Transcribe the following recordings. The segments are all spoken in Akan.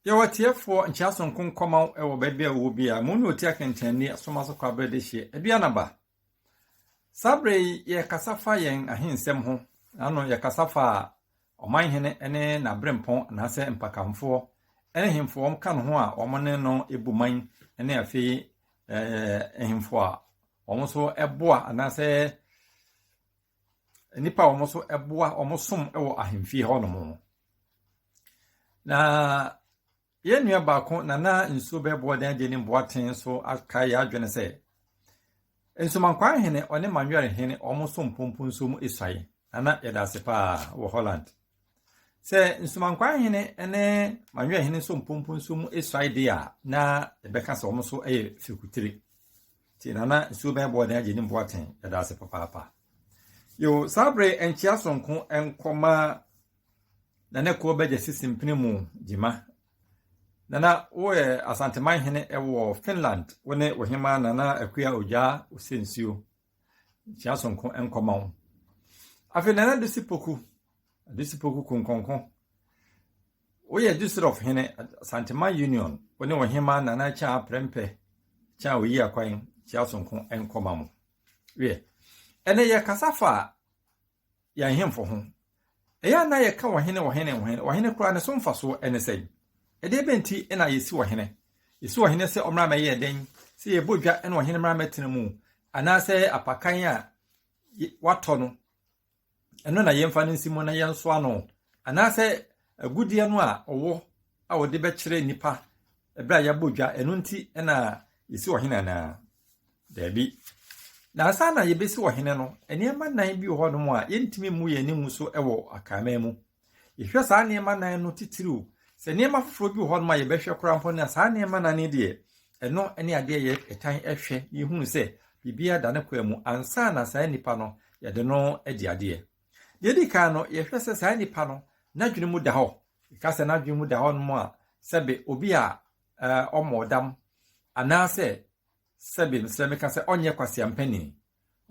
Yɛwɔ atiefoɔ nkyea sononko nkɔma wo wɔ baabi a wowɔ biara. Mo ne Oti Akɛntɛnni Asoma so Kwabrɛ Dehyeɛ Aduanaba. Saa berɛ yi yɛrekasa fa yɛn ahensɛm ho. Ano yɛkasa fa ɔmanhene ne n'aberempɔn anaasɛ mpakamfoɔ ne hemfo wɔn ka ne ho a wɔn ne no bu man ne afei ahemfo a wɔn nso boa anaasɛ nnipa a wɔn nso boa wɔn som wɔ ahemfie hɔnom. Na yɛn nua baako Nana Nsuo Bɛboɔ Dan Agye ne Boateng nso akae yɛn adwene sɛ Nsomankwaa hene ɔne Manwɛre hene wɔn so mpompo nsuo mu esuae. Nana yɛda ase paa wɔ Holland. Sɛ Nsomankwaa hene ne Manwɛre hene nso mpompo nsuo mu esuae deɛ a na yɛbɛka sɛ wɔn nso yɛ firikutire. Nti Nana Nsuo Bɛboɔ Dan Agye ne Boateng yɛda ase papaapa. Yo, saa bere nkyea sononko nkɔma Nana Kuo Bɛgye Sisi Mpene mu Gyima. Nana, woyɛ Asanteman hene wɔ Finland. Wo ne wo hema Nana Akua Ogyaa Osensuo. Nkyea sononko nkɔma wo. Afei Nana Dusi Poku, Dusi Poku Kunkonko. Woyɛ Düsseldorf hene, Asanteman Union. Wo ne wo hema Nana Kyaa Prempeh, Kyaa Oyi Akwan, nkyea sononko nkɔma mo. Wiɛ, ɛnɛ yɛkasa fa yɛn ahemfo ho. Ɛyɛ a na yɛka ɔhene, ɔhene, ɔhene. Ɔhene koraa ne so mfasoɔ ne sɛn? Ɛdeɛ bɛn nti na yɛsi ɔhene? Yɛsi ɔhene sɛ ɔmmra mmɛyɛ dɛn? Sɛ yɛbɔ dwa na ɔhene mmra mmɛtena mu? Anaasɛ apakan a watɔ no, ɛno na yɛmfa no nsi mu na yɛnsoa no? Anaasɛ agudeɛ no a ɔwɔ a ɔde bɛkyerɛ nnipa berɛ a yɛabɔ dwa, ɛno nti na yɛsi ɔhene anaa? Daabi. Na ansa na yɛbɛsi ɔhene no, nneɛma nnan bi wɔ hɔnom a yɛntumi mmu yɛn ani ngu so wɔ Akanman mu. Yɛhwɛ saa nneɛma nnan no titiriw. Sɛ nneɛma foforɔ bi wɔ hɔnom a yɛbɛhwɛ koraa mpo no a, saa nneɛma nnan yi deɛ, ɛno ne adeɛ a yɛtan hwɛ na yɛhunu sɛ biribiara da ne kwan mu ansa na saa nipa no yɛde no adi adeɛ. Deɛ ɛdi kan no, yɛhwɛ sɛ saa nipa no, n'adwene mu da hɔ. Yɛka sɛ n'adwene mu da hɔ nom a, sɛbe obi a ɔmmɔɔ dam anaasɛ sɛbe mesrɛ meka sɛ ɔnyɛ kwaseampani.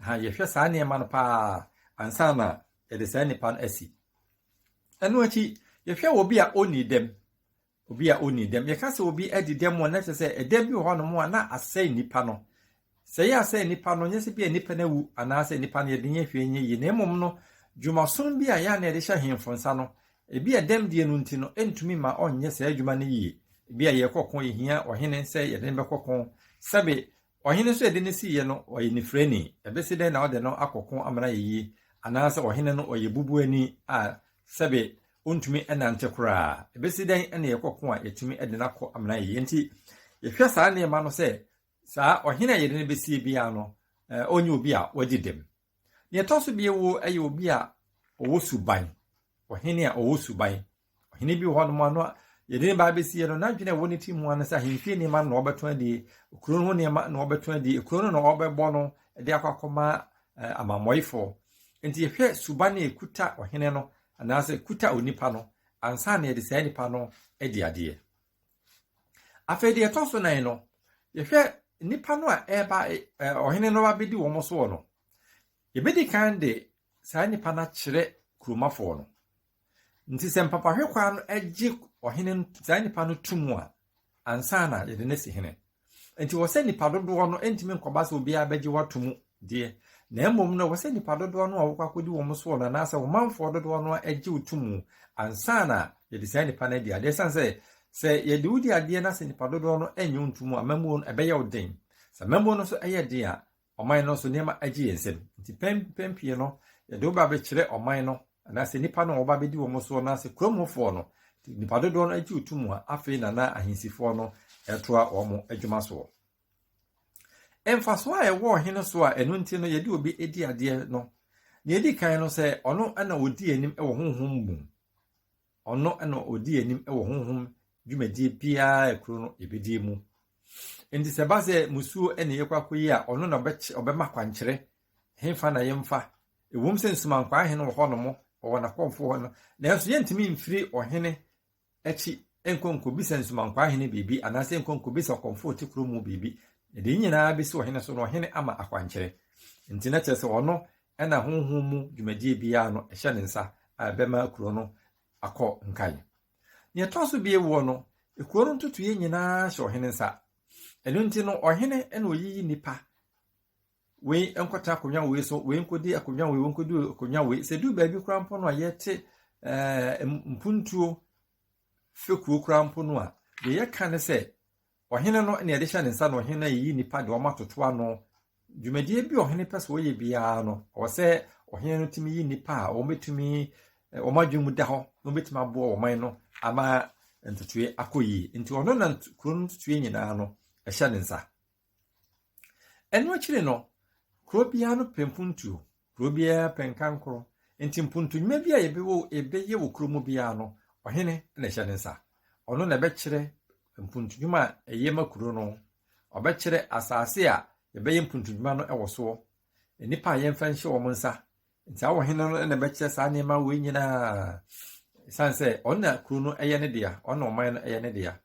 Ha yɛhwɛ saa nneɛma no paa ansa na yɛde saa nipa no asi. Ɛno akyi, yɛhwɛ obi a ɔnni dɛm. Obi a ɔnni dɛm. Yɛka sɛ obi adi dɛm a, na kyerɛ sɛ ɛdɛm bi wɔ hɔnom a na asɛe nnipa no. Sɛ ɛyɛ asɛe nnipa no, nyɛ sɛ bi a nnipa no awu anaasɛ nnipa no yɛde nyɛ hwee nyɛ yie, na mmom no, dwumason bi a ɛyɛ a na yɛde hyɛ ahemfo nsa no, ebi a dɛm die no nti no, ɛntumi mma ɔnyɛ saa adwuma no yie. Ebi a yɛrekɔ ko, yɛhia ɔhene sɛ yɛde no bɛkɔ ko. Sɛbe Ɔhene nso a yɛde no siiɛ no, ɔyɛ nifirani. Ɛbɛsi dɛn na wode no akɔ ko ama no ayɛ yie? Anaasɛ ɔhene no, ɔyɛ bubuani a sɛbe ɔntumi nnante koraa. Ɛbɛsi dɛn na yɛkɔ ko a yɛatumi de no akɔ ama no ayɛ yie? Enti yɛhwɛ saa nneɛma no sɛ saa ɔhene a yɛde no bɛsie biara no, ɔnyɛ obi a wadi dɛm. Nea ɛtɔ so bio yɛ obi a ɔwɔ suban, ɔhene a ɔwɔ suban. Ɔhene bi wɔ hɔnom a no yɛde ne ba abɛsie no, n'adwene a ɛwɔ ne ti mu ano sɛ ahemfie nneɛma no na ɔbɛtɔn adi, kuro no ho nneɛma na ɔbɛtɔn adi, kuro no na ɔbɛbɔ no de akɔ akɔma amammɔefoɔ. Nti yɛhwɛ suban a ɛkuta ɔhene no anaasɛ ɛkuta onipa no ansa na yɛde saa nipa no adi adeɛ. Afei deɛ ɛtɔ so nan no, yɛhwɛ nnipa no a ɛreba ɔhene no abɛdi wɔn soɔ no, yɛbɛdi kan de saa nnipa no akyerɛ kuromafoɔ no. Nti sɛ mpapahwekwaa no gye ɔhene saa nnipa no to mu a, ansa na yɛde no asi hene. Enti wɔ sɛ nnipa dodoɔ no ntumi nkɔba sɛ obiara bɛgye wo ato mu deɛ, na mmom no wɔ sɛ nnipa dodoɔ no a wokɔ akɔdi wɔn soɔ no anaasɛ wo manfoɔ dodoɔ no gye wo to mu ansa na yɛde saa nnipa no adi adeɛ. Ɛsiane sɛ sɛ yɛde wo di adeɛ na sɛ nnipa dodoɔ no nnye wo nto mu a, amammuo no ɛbɛyɛ wo den. Sɛ amammuo no nso yɛ den a, ɔman no nso nneɛma agye yɛn nsam. Nti pɛn pii no, yɛde wo ba bɛkyerɛ ɔman no anaasɛ nnipa no a wɔba bɛdi wɔn soɔ anaasɛ kurom hɔfoɔ no. Nti nnipa dodoɔ no agye wo to mu a, afei na na ahensifoɔ no ɛtoa wɔn adwuma soɔ. Mfasoɔ a ɛwɔ ɔhene so a ɛno nti no yɛde obi di adeɛ no, nea ɛdi kan no sɛ ɔno na ɔdi anim wɔ honhom mu. Ɔno na ɔdi anim wɔ honhom dwumadie biara a kuro no yɛbɛdie mu. Nti sɛ ɛba sɛ musuo na yɛkɔ akɔyi a, ɔno na ɔbɛma kwankyerɛ, hefa na yɛmfa. Ɛwom sɛ Nsumankwaa hene wɔ hɔnom, ɔwɔ n'akɔmfoɔ hɔ no, nanso yɛntumi mfiri ɔhene akyi nkɔ nkɔbisa Nsumankwaa hene biribi anaasɛ nkɔ nkɔbisa ɔkɔmfoɔ a ɔte kuro mu biribi. Yɛde ne nyinaa bɛsi ɔhene so na ɔhene ama akwankyerɛ. Nti na kyerɛ sɛ ɔno na honhom mu dwumadie biara no ɛhyɛ ne nsa a ɛbɛma kuro no akɔ nkan. Nea ɛtɔ so bio wɔ no, Kuro no ntotoeɛ nyinaa hyɛ ɔhene nsa. Ɛno nti no, ɔhene na ɔyiyi nnipa. Wei nkɔtena akonnwa wei so, wei nkɔdi akonnwa wei, wei nkɔdi akonnwa wei. Sɛ ɛduru baabi koraa mpo no a yɛte ɛɛ mpuntuo fekuo koraa mpo no a, deɛ yɛka ne sɛ ɔhene no na yɛde hyɛ ne nsa na ɔhene no ayiyi nnipa de wɔn atoto ano. Dwumadie bi a ɔhene pɛ sɛ ɔyɛ biara no, ɔwɔ sɛ ɔhene no tumi yi nnipa a wɔbɛtumi wɔn adwene mu da hɔ na wɔbɛtumi aboa ɔman no ama ntotoeɛ akɔ yie. Nti ɔno na kuro no ntotoeɛ nyinaa no ɛhyɛ ne nsa. Ɛno akyiri no, kuro biara no pɛ mpuntuo, kuro biara pɛ nkankoro. Nti mpuntu nnwuma bi a yɛbɛwɔ yɛbɛyɛ wɔ kuro mu biara no, ɔhene na ɛhyɛ ne nsa. Ɔno na ɛbɛkyerɛ mpuntu nnwuma a ɛyɛ ma kuro no. Ɔbɛkyerɛ asase a yɛbɛyɛ mpuntu nnwuma no wɔ soɔ. Nnipa a yɛmfa nhyɛ wɔn nsa. Nti saa ɔhene no na ɛbɛkyerɛ saa nneɛma wei nyinaa. Ɛsiane sɛ ɔno na kuro no yɛ ne dea, ɔno na ɔman no yɛ ne dea.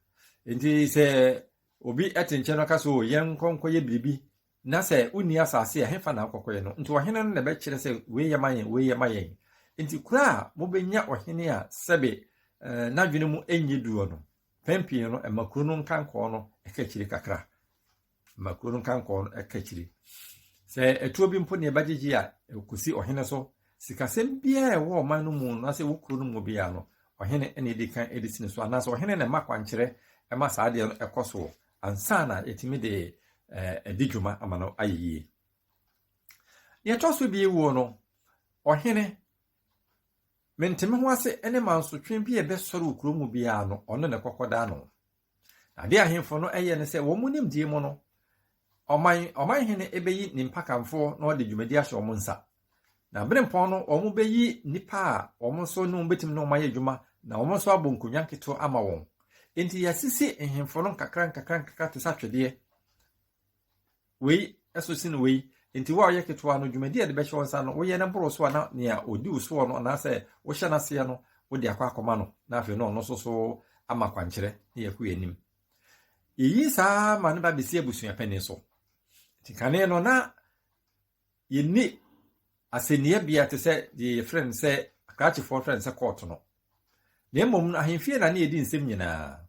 Nti sɛ obi te nkyɛn na ɔka sɛ o yɛnkɔ nkɔyɛ biribi na sɛ wonni asase a hefa na akɔkɔyɛ no. Nti ɔhene no na ɛbɛkyerɛ sɛ wei yɛ ma yɛn, wei yɛ ma yɛn. Nti kuro a mobɛnya ɔhene a sɛbe n'adwene mu nyɛ duro no, pɛn pii no ɛma kuro no nkankɔɔ no ɛka akyiri kakra. Ɛma kuro no nkankɔɔ no ɛka akyiri. Sɛ ɛtuo bi mpo ne ɛbɛgyegye a ɛkɔsi ɔhene so. Sikasɛm biara a ɛwɔ ɔman no mu anaasɛ ɛwɔ kuro no mu biara no, ɔhene na ɛdi kan de si ne so anaasɛ ɔhene na ɛma kwankyerɛ ɛma saa adeɛ no ɛkɔ soɔ ansa na yɛtumi de ɛdi dwuma ama no ayɛ yie. Deɛ ɛtɔ so bio no, ɔhene menteme ho ase ne mansotwe bi a ɛbɛsɔre wɔ kuro mu biara no, ɔno na ɛkɔkɔ da ano. Na adeɛ ahemfo no ɛyɛ ne sɛ wɔn mu nimdeɛ mu no, ɔman ɔmanhene ɛbɛyi ne mpakamfoɔ na ɔde dwumadi ahyɛ wɔn nsa. Na berempɔn no, wɔn bɛyi nnipa a wɔn nso ne wɔn bɛtumi ne wɔn ayɛ adwuma na wɔn nso abɔ nkonnwa nketewa ama wɔn. Nti yɛasisi nhemfo no nkakra nkakra nkakra te sɛ atwedeɛ. Wei ɛso sen wei. Nti wo a ɔyɛ ketewa no, dwumadi a yɛde bɛhyɛ wɔn nsa no, woyɛ no boro so a na nea odi wo soɔ no anaasɛ wohyɛ n'aseɛ no, wode akɔ akɔma no. Na afei no ɔno nso so ama kwankyerɛ na yɛkɔ yɛn anim. Yɛyi saa ma no ba bɛsi abusuapanin so. Nti kane no na yɛnni asɛnniɛ te sɛ deɛ yɛfrɛ no sɛ akrakyefoɔ frɛ no sɛ court no. Na mmom no ahemfie na ne yɛdi nsɛm nyinaa.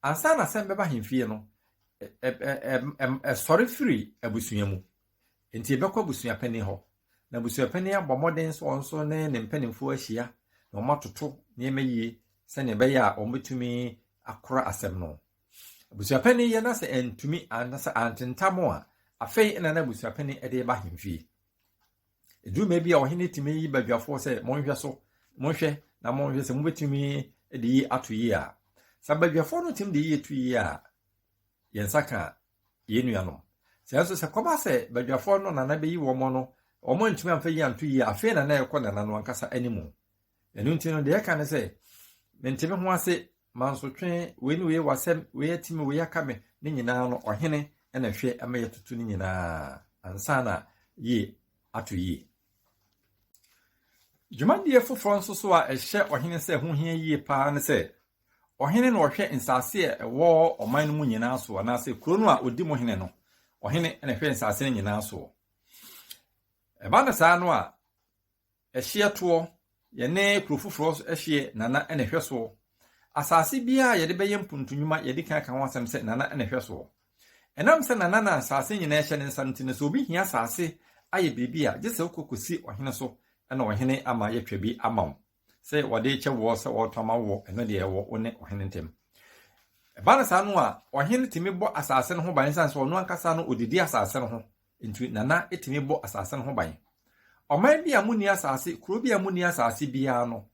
Ansa na asɛm bɛba ahemfie no, ɛsɔre firi abusua mu. Nti yɛbɛkɔ abusuapanin hɔ. Na abusuapanin abɔ mmɔden sɛ ɔno nso ne ne mpanimfoɔ ahyia na wɔatoto nneɛma yie sɛnea ɛbɛyɛ a wɔbɛtumi akora asɛm no. Abusuapanin yɛ na sɛ antumi anaasɛ antentam a, afei na na abusuapanin de ba ahemfie. Ɛduru mmerɛ bi a ɔhene tumi yi badwafoɔ sɛ monhwɛ so, monhwɛ na monhwɛ sɛ mobɛtumi de yi ato yie a. Sɛ badwafoɔ no tumi de yie to yie a, yɛn nsa ka yɛn nuanom. Sɛ nso sɛ kɔba sɛ badwafoɔ no nana bɛyi wɔn no, wɔn antumi amfa yi anto yie a, afei na na ɛkɔ nana no ankasa anim. Ɛno nti no, deɛ ɛka ne sɛ, mente me ho ase, mansotwe, wei ne wei wasɛm, wei atimi, wei aka me, ne nyinaa no, ɔhene na hwɛ ama yɛtoto ne nyinaa ansa na yie ato yie. Dwumadie foforɔ nso so a ɛhyɛ ɔhene sɛ ho hia yie paa ne sɛ, ɔhene na ɔhwɛ nsase a ɛwɔ ɔman no mu nyinaa so anaasɛ kuro no a ɔdi mu hene no, ɔhene na ɛhwɛ nsase no nyinaa soɔ. Ɛba no saa no a, ɛhyeɛ toɔ, yɛne kuro foforɔ ɛhyeɛ nana na ɛhwɛ soɔ. Asase biara a yɛde bɛyɛ mpuntu nnwuma yɛde kan ka ho asɛm sɛ nana na ɛhwɛ soɔ. Ɛnam sɛ nana na asase nyinaa hyɛ ne nsa no nti no, sɛ obi hia asase ayɛ biribi a, gye sɛ wokɔ kɔsi ɔhene so ɛna ɔhene ama yɛtwa bi ama wo. Sɛ wɔde kyɛ woɔ sɛ wɔretɔ ama woɔ, ɛno deɛ ɛwɔ wo ne ɔhene ntam. Ɛba no saa no a, ɔhene tumi bɔ asase no ho ban ɛsiane sɛ ɔno ankasa no ɔdidi asase no ho. Nti nana tumi bɔ asase no ho ban. Ɔman bi a munni asase, kuro bi a munni asase biara no,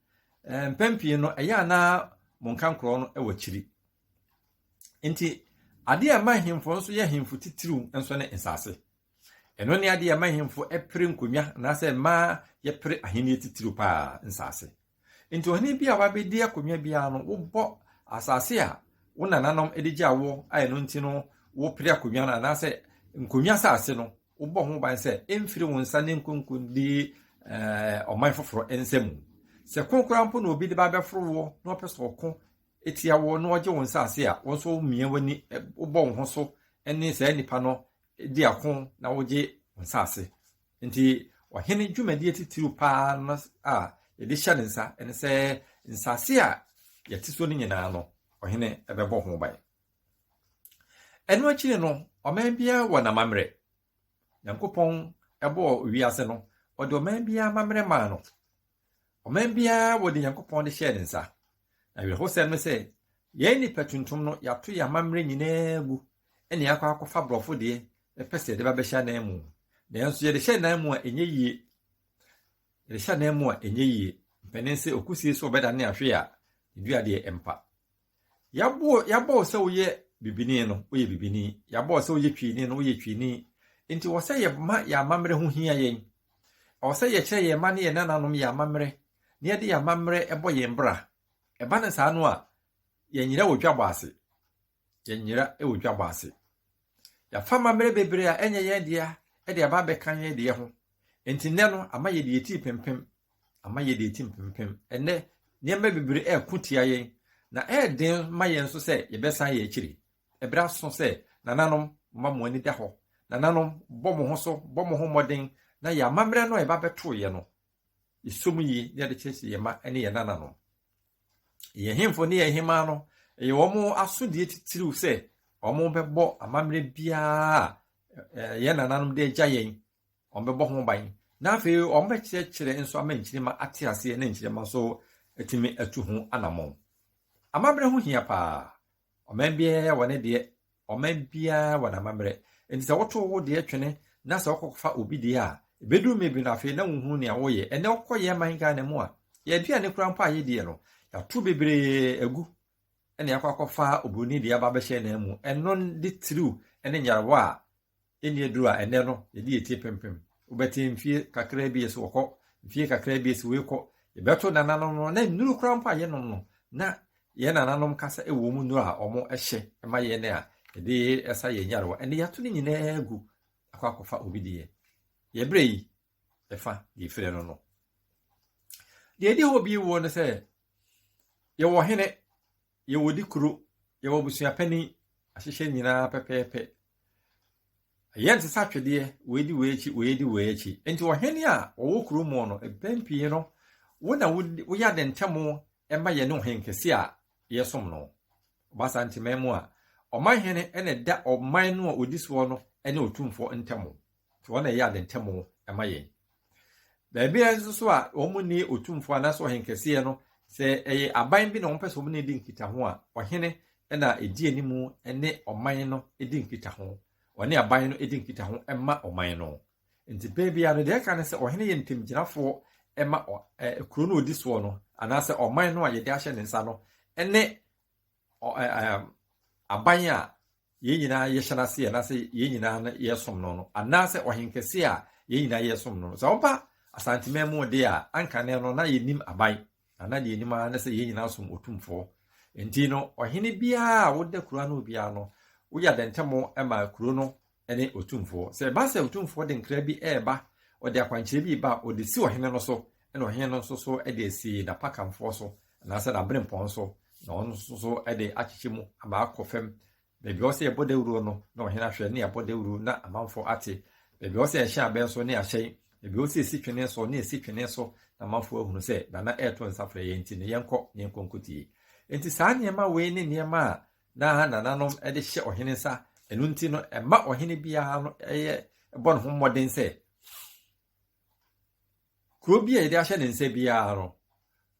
mpɛn pii no, ɛyɛ anaa mo nkankorɔ no wɔ akyiri. Nti, adeɛ a ɛma ahemfo nso yɛ ahemfo titiriw nso ne nsase. Ɛno ne adeɛ a ɛma ahemfo pere nkonnwa anaasɛ mmaa yɛpere ahenni titiriw paa nsase. Nti ɔhene bi a wabɛdi akonnwa biara no, wobɔ asase a wo nananom de gyaa wo a ɛno nti no wopere akonnwa no anaasɛ nkonnwa asase no, wobɔ ho ban sɛ ɛmfiri wo nsa ne nkonkodi ɔman foforɔ nsa mu. Sɛ ko koraa mpo na obi de ba bɛforo woɔ na ɔpɛ sɛ ɔko etia woɔ na ɔgye wo nsase a, wo nso womia w'ani wobɔ wo ho so ne saa nipa no di ako na wogye wo nsase. Nti ɔhene dwumadie titiriw paa no a yɛde hyɛ ne nsa ne sɛ nsase a yɛte so no nyinaa no, ɔhene bɛbɔ ho ban. Ɛno akyiri no, ɔman biara wɔ n'amammerɛ. Nyankopɔn bɔɔ wiase no, ɔde ɔman biara amammerɛ maa no. Ɔman biara wɔ deɛ Nyankopɔn de hyɛɛ ne nsa. Na awerɛhosɛm ne sɛ, yɛn nnipa tuntum no, yɛato yɛn amammerɛ nyinaa agu na yɛakɔ akɔfa borɔfo deɛ pɛ sɛ yɛde ba bɛhyɛ anan mu. Nanso yɛde hyɛ anan mu a ɛnyɛ yie. Yɛde hyɛ anan mu a ɛnyɛ yie. Mpanin sɛ okusie so ɔbɛdane ahwe a, ne dua deɛ ɛmpa. Yɛabɔ wo sɛ woyɛ bibini no, woyɛ bibini. Yɛabɔ wo sɛ woyɛ twini no, woyɛ twini. Nti wɔ sɛ yɛma yɛn amammerɛ ho hia yɛn. Ɛwɔ sɛ yɛkyerɛ yɛn mma ne yɛn nananom yɛn amammerɛ, na yɛde yɛn amammerɛ bɔ yɛn bra. Ɛba no saa no a, yɛnyera wɔ dwabɔ ase. Yɛnyera wɔ dwabɔ ase. Yɛafa amammerɛ bebree a ɛnyɛ yɛn dea de aba abɛka yɛn deɛ ho. Enti nnɛ no, ama yɛde yɛn ti pempem. Ama yɛde yɛn ti mpempem. Ɛnnɛ, nneɛma bebree reko tia yɛn, na ɛyɛ den ma yɛn nso sɛ yɛbɛsan yɛn akyiri. Ɛberɛ aso sɛ, nananom, momma mo ani da hɔ. Nananom, bɔ mo ho so, bɔ mo ho mmɔden, na yɛn amammerɛ no a yɛba bɛtoeɛ no, yɛsɔ mu yie na yɛde kyerɛkyerɛ yɛn mma ne yɛn nananom. Yɛn hemfo ne yɛn hemmaa no, ɛyɛ wɔn asodie titiriw sɛ wɔbɛbɔ amammerɛ biara a yɛn nananom de agya yɛn, wɔbɛbɔ ho ban, na afei wɔbɛkyerɛkyerɛ nso ama nkyirimma ate aseɛ na nkyirimma nso atumi atu ho anammɔn. Amammerɛ ho hia paa. Ɔman biara wɔ ne deɛ, ɔman biara wɔ n'amammerɛ. Enti sɛ woto wo deɛ twene na sɛ wokɔfa obi deɛ a, ɛbɛduru mmerɛ bi no afei na wonhunu nea woyɛ. Ɛnnɛ wokɔ yɛn man Ghana mu a, yɛn aduane koraa mpo a yɛdiɛ no, yɛato bebree agu na yɛakɔ akɔfa oburoni deɛ aba abɛhyɛ yɛn nan mu. Ɛno de tiriw ne nyarewa a Ɛnni aduru a ɛnnɛ no yɛde yɛn ti pempem. Wobɛte mfie kakraa bi esi wɔkɔ, mfie kakraa bi esi wei kɔ. Yɛbɛto nananom no, na nnuru koraa mpo a yɛnom no, na yɛn nananom kasa wɔ mu nnuru a wɔhyɛ ma yɛn a yɛde sa yɛn nyarewa. Ɛnnɛ yɛato ne nyinaa agu akɔ akɔfa obi deɛ. Yɛn berɛ yi, ɛfa deɛ ɛfiri no no. Deɛ ɛdi hɔ bio wɔ no sɛ, yɛwɔ hene, yɛwɔ dikuro, yɛwɔ abusuapanin, ahyehyɛ nyinaa pɛpɛɛpɛ. Ɛyɛ nte sɛ atwedeɛ, wei di wei akyi, wei di wei akyi. Nti ɔhene a ɔwɔ kuro mu no, mpɛn pii no, wo na woyɛ ade ntɛm ma yɛne ɔhenkɛse a yɛsom no. Ɔba saa nteman mu a, ɔmanhene na ɛda ɔman no a ɔdi soɔ no ne otumfoɔ ntam. Nti wɔn na ɛyɛ ade ntɛm ma yɛn. Baabi a nso so a wɔn nni otumfoɔ anaasɛ ɔhenkɛseɛ no, sɛ ɛyɛ aban bi na wɔpɛ sɛ wɔn ne di nkitaho a, ɔhene na ɛdi anim ne ɔman no di nkitaho. Ɔne aban no di nkitaho ma ɔman no. Nti bɛɛ biara no deɛ ɛka ne sɛ ɔhene yɛ ntamgyinafoɔ ma kuro no ɔdi soɔ no anaasɛ ɔman no a yɛde ahyɛ ne nsa no ne aban a yɛn nyinaa yɛhyɛ no ase anaasɛ yɛn nyinaa no yɛsom no no anaasɛ ɔhenkɛse a yɛn nyinaa yɛsom no no. Sɛ woba Asanteman mu de a, anka ne no na yɛnim aban, na na deɛ yɛnim ara ne sɛ yɛn nyinaa som Otumfoɔ. Nti no, ɔhene biara a woda kuro ano biara no, woyɛ adɛntɛmo ma kuro no ne Otumfoɔ. Sɛ ɛba sɛ Otumfoɔ de nkra bi reba, ɔde akwankyerɛ bi reba a, ɔde si ɔhene no so, ɛna ɔhene no nso so de asi n'apakamfoɔ so anaasɛ n'aberempɔn so, na ɔno nso so de akyekyɛ mu ama akɔ fam. Baabi a ɔsɛ yɛbɔ dawuro no, na ɔhene ahwɛ ne yɛabɔ dawuro na amanfoɔ ate. Baabi a ɔsɛ yɛhyɛn abɛn so ne yɛahyɛn. Baabi a ɔsɛ yɛsi twene so ne yɛsi twene so na amanfoɔ ahunu sɛ Nana reto nsa frɛ yɛn nti no yɛnkɔ na yɛnkɔ nkɔtie. Enti saa nneɛma wei ne nneɛma a na nananom de hyɛ ɔhene nsa. Ɛno nti no, ɛma ɔhene biara no yɛ bɔ ne ho mmɔden sɛ Kuro bi a yɛde ahyɛ ne nsa biara no,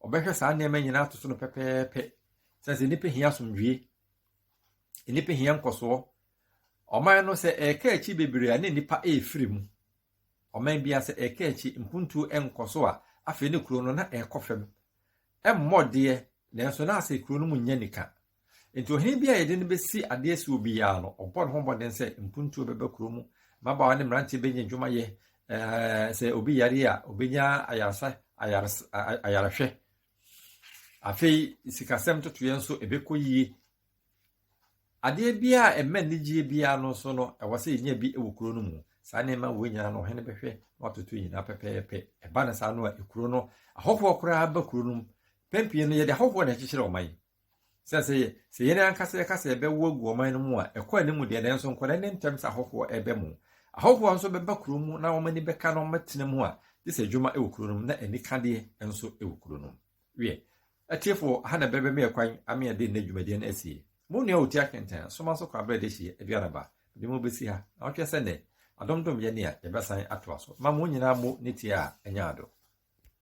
ɔbɛhwɛ saa nneɛma nyinaa ato so no pɛpɛɛpɛ. Sɛ sɛ nnipa hia asomdwie, nnipa hia nkɔsoɔ. Ɔman no sɛ ɛreka akyi bebree a ne nnipa ɛrefiri mu. Ɔman biara sɛ ɛreka akyi mpuntuo nkɔ so a, afei ne kuro no na ɛrekɔ fam. Ɛmmɔ deɛ, nanso na asɛ kuro no mu nyɛ nika. Enti ɔhene bi a yɛde no bɛsi adeɛ soɔ biara no, ɔbɔ ne ho mmɔden sɛ mpuntuo bɛba kuro mu, mmabaawa ne mmeranteɛ bɛnya adwuma yɛ, ɛɛ sɛ obi yare a, ɔbɛnya ayaresa, ayaresa, ayarehwɛ. Afei sikasɛm ntotoeɛ nso ɛbɛkɔ yie. Adeɛ biara a ɛma anigyeɛ biara no nso no, ɛwɔ sɛ yɛnya bi wɔ kuro no mu. Saa nneɛma wei nyinaa no, ɔhene bɛhwɛ na watoto nyinaa pɛpɛɛpɛ. Ɛba no saa no a, kuro no, ahɔhoɔ koraa ba kuro no mu. Pɛn pii no, yɛde ahɔhoɔ na ɛkyekyere ɔman. Sɛ sɛ sɛ yɛn ankasa yɛka sɛ yɛbɛwo agu ɔman no mu a, ɛkɔ anim deɛ, nanso nkwadaa nni ntɛm sɛ ahɔhoɔ reba mu. Ahɔhoɔ nso bɛba kuro mu na wɔn ani bɛka na wɔatena mu a, gye sɛ adwuma wɔ kuro no mu na anikadeɛ nso wɔ kuro no mu. Wiɛ, Atiefoɔ, ha na bɛbɛ me kwan ame yɛde nnɛ dwumadie no asie. Mo nua Oti Akenten, soma so kɔ aberɛ de hyeɛ aduanaba, mede mo bɛsi ha, na ɔtwɛ sɛ nnɛ, adomdom yɛ ne a yɛbɛsan atoa so. Ma mo nyinaa mo ne tie a ɛnyɛ ado.